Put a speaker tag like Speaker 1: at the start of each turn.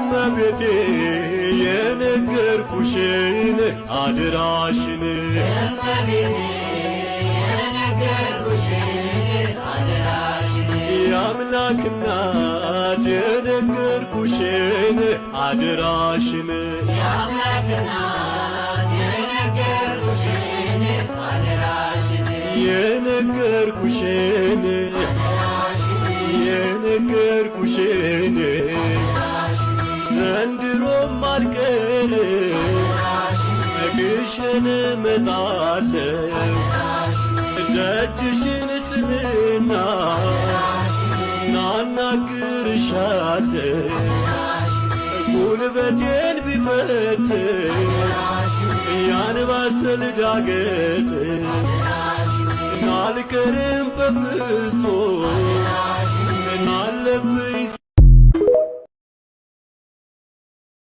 Speaker 1: እመቤቴ የነገርኩሽን አድራሽን።
Speaker 2: እመቤቴ የነገርኩሽን አደራሽን።
Speaker 1: የአምላክ እናት የነገርኩሽን አድራሽን።
Speaker 2: የአምላክ እናት የነገርኩሽን አደራሽን።
Speaker 1: የነገርኩሽን፣ የነገርኩሽን። ዘንድሮም አልቀር ግሸን እመጣለሁ፣ ደጅሽን ስምና ናናግርሻለሁ። ጉልበቴን ቢፈትን ያንባሰል ዳገት አልቀርም በፍጹም፣ አለብኝ